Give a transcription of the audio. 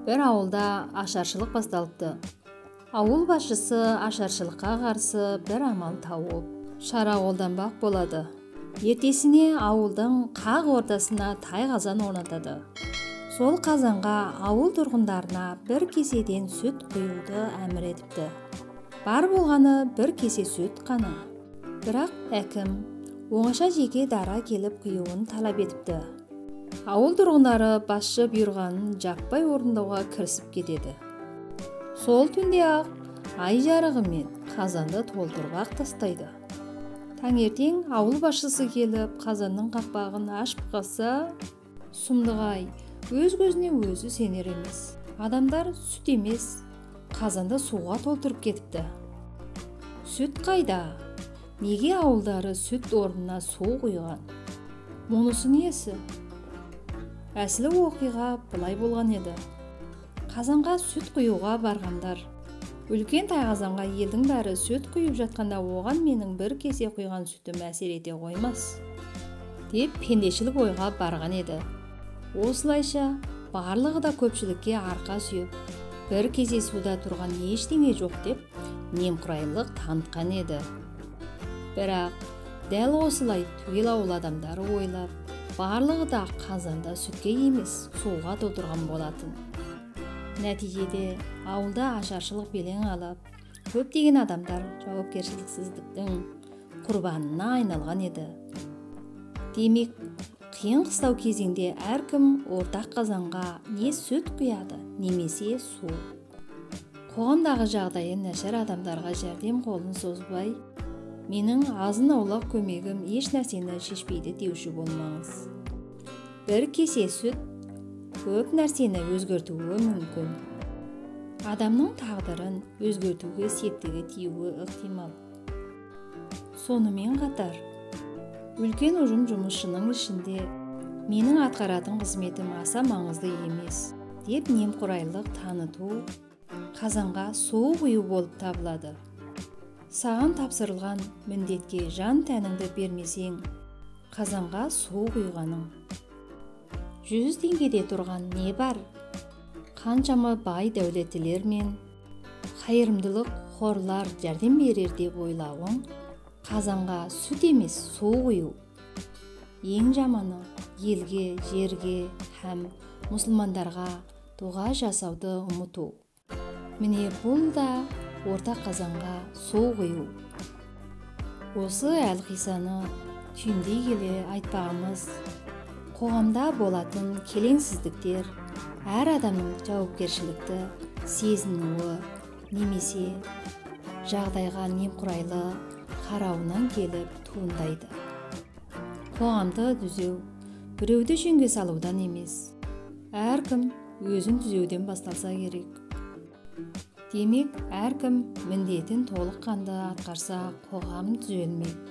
Бір ауылда ашаршылық басталыпты. Ауыл басшысы ашаршылыққа қарсы бір амал тауып, шара қолданбақ болады. Ертесіне ауылдың қақ ортасына тай қазан орнатады. Сол қазанға ауыл тұрғындарына бір кеседен сүт құюды әмір етіпті. Бар болғаны бір кесе сүт қана. Бірақ әкім оңаша жеке дара келіп құюын талап етіпті. Ауыл тұрғындары басшы бұйырғанын жаппай орындауға кірісіп кетеді. Сол түнде-ақ ай жарығымен қазанды толтырып-ақ тастайды. Таңертең ауыл басшысы келіп қазанның қақпағын ашып қалса, сұмдық-ай, өз көзіне өзі сенер емес. Адамдар сүт емес, қазанды суға толтырып кетіпті. Сүт қайда? Неге ауылдары сүт орнына су құйған? Мұнысы несі? Әсілі оқиға былай болған еді. Қазанға сүт құюға барғандар үлкен тайқазанға елдің бәрі сүт құйып жатқанда оған менің бір кесе құйған сүтім әсер ете қоймас деп пендешілік ойға барған еді. Осылайша барлығы да көпшілікке арқа сүйеп, бір кесе суда тұрған ештеңе жоқ деп немқұрайлық танытқан еді. Бірақ дәл осылай түгел ауыл адамдары ойлап, барлығы да қазанда сүтке емес, суға толтырған болатын. Нәтижеде ауылда ашаршылық белең алып, көптеген адамдар жауапкершіліксіздіктің құрбанына айналған еді. Демек, қиын-қыстау кезеңде әркім ортақ қазанға не сүт құяды, немесе су. Қоғамдағы жағдайы нашар адамдарға жәрдем қолын созбай, менің азын-аулақ көмегім еш нәрсені шешпейді деуші болмаңыз. Бір кесе сүт көп нәрсені өзгертуі мүмкін. Адамның тағдырын өзгертуге септігі тиюі ықтимал. Сонымен қатар, үлкен ұжым жұмысшының ішінде менің атқаратын қызметім аса маңызды емес деп немқұрайлық таныту қазанға су құю болып табылады. Саған тапсырылған міндетке жан тәніңді бермесең, қазанға су құйғаның. 100 теңгеде тұрған не бар? Қаншама бай дәулеттілер мен қайырымдылық қорлар жәрдем берер деп ойлауың, қазанға сүт емес су құю. Ең жаманы елге, жерге һәм мұсылмандарға дұға жасауды ұмыту. Міне бұл да ортақ қазанға су құю. Осы әлқисаны түйіндей келе айтпағымыз, қоғамда болатын келеңсіздіктер әр адамның жауапкершілікті сезінуі немесе жағдайға немқұрайлы қарауынан келіп туындайды. Қоғамды түзеу біреуді жөнге салудан емес, әркім өзін түзеуден басталса керек. Демек, әркім міндетін толыққанды атқарса, қоғам түзелмек.